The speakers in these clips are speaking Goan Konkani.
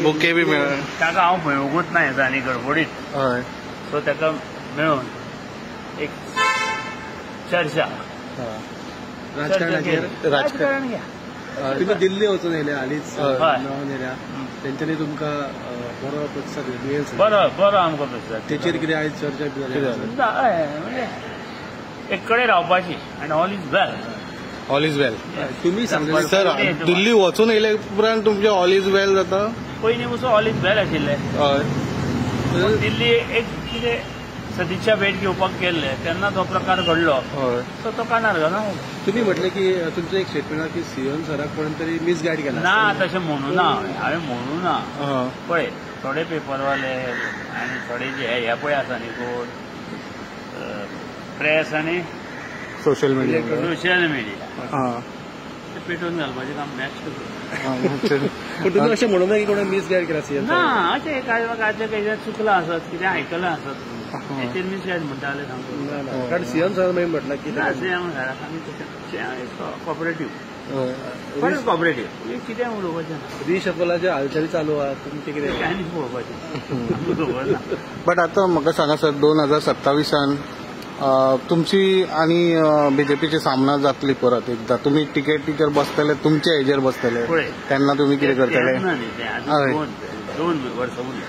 बुके बी मेळ्ळा ताका हांव मेळूंकूच ना हेजा आनी गडबडीत. हय, सो ताका मेळून एक चर्चा राजकारणाचेर राजकारण घ्या. तुमी दिल्ली वचून येयले हालींच मेळोन येयल्या, तेंच्यांनी तुमकां बरो प्रतिसाद मेळेल? बरो बरो आमकां प्रतिसाद. तेचेर कितें आयज चर्चा बी जाली? म्हणजे एक कडेन रावपाची आनी all is well. All is well. तुमी सांगले सर, दिल्ली वचून येयले उपरांत तुमचें ऑल is वेल जाता? पयलीं पसून ऑल is वेल आशिल्लें. हय, दिल्ली एक कितें सदिच्छा भेट घेवपाक गेल्ले तेन्ना तो प्रकार घडलो, सो तो कानार घालो. तुमी म्हटलें की तुमचें एक स्टेटमेंट की सीएम सराक कोण तरी मिसगायड केला. ना, तशें म्हणू ना, हांवें म्हणू ना. पळय थोडे पेपरवाले आनी थोडे जे हे पळय आसा न्ही कोण प्रेस आनी सोशल मिडिया, सोशल मिडिया ते पेटोवन घालपाचें काम बेस्ट करता. पूण तुमी अशें म्हणू ना की कोणें मिसगायड केला सीएम? ना, अशें कांय कांय चुकलां आसत, कितें आयकलां आसत, हेचेर मिसगायड म्हणटा जाल्यार सांगू. कारण सीएम सरान मागीर म्हटलां की ना, सीएम सराक आमी तशें कॉपरेटीव, बरें कॉपरेटीव, कितें उलोवपाचें ना. रिशफलाचे हालचाली चालू आहा, तुमचें कितें कांय न्ही पळोवपाचें. बट आतां म्हाका सांगा सर, 2027 तुमची आनी बीजेपीची सामना जातली परत एकदा, तुमी तिकेटीचेर बसतले, तुमचे हेजेर बसतले, तेन्ना तुमी कितें करतले? दोन वर्सां उरले,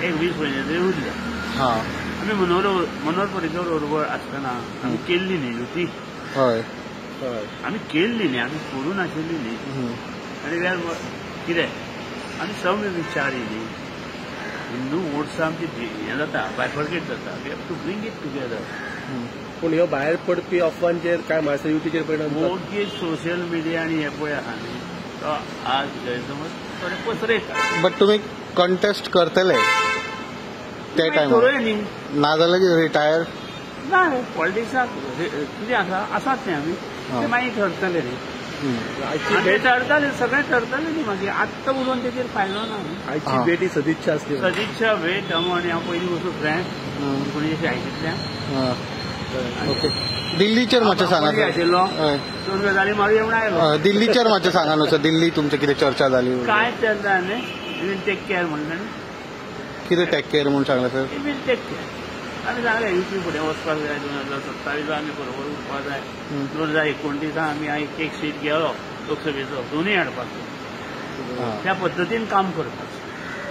एक 20 म्हयने तरी उरले. आमी मनोहर पर्रीकर बरोबर आसतना आमी केल्ली न्ही युती. हय, आमी केल्ली न्ही, आमी करूं नाशिल्ली न्ही. आनी वेळ कितें आमी समविचारी न्ही, हिंदू वोट्स आमची हें जाता, बायफर्केट जाता. We have to bring it together. पूण ह्यो भायर पडपी अफवांचेर काय म्हाका युतीचेर परिणाम? मोगी सोशल मिडिया आनी हे पळय आहा न्ही, तो आज गैरसमज थोडे पसरयता. बट तुमी कंटेस्ट करतले ते टायमार? न्ही, नाजाल्यार रिटायर? ना, पॉलिटिक्साक कितें आसा आसात न्ही आमी, ते मागीर ठरतले न्ही. ठरताले, सगळें ठरतलें न्ही मागीर. आत्तां उलोवन तेचेर फायदो ना. आयची भेट ही सदिच्छा आसली. सदिच्छा भेट हांव आनी हांव पयलीं वचूं फ्रेंड कोणी अशें आयकितलें. ओके, दिल्लीचेर मातशें सांगा. आशिल्लो दोन गजाली मारुया म्हूण आयलो. दिल्लीचेर मातशें सांगा न्हू सर, दिल्ली तुमची कितें चर्चा जाली? कांय चर्चा न्ही, वील टेक केअर म्हणलें. कितें टेक केअर म्हूण सांगलें सर? Will take care. आमी सांगलें युपी फुडें वचपाक जाय, 2027 आमी बरोबर उरपाक जाय. 2029 आमी एक एक सीट गेलो लोकसभेचो, दोनूय हाडपाचो, त्या पद्दतीन काम करपाचें.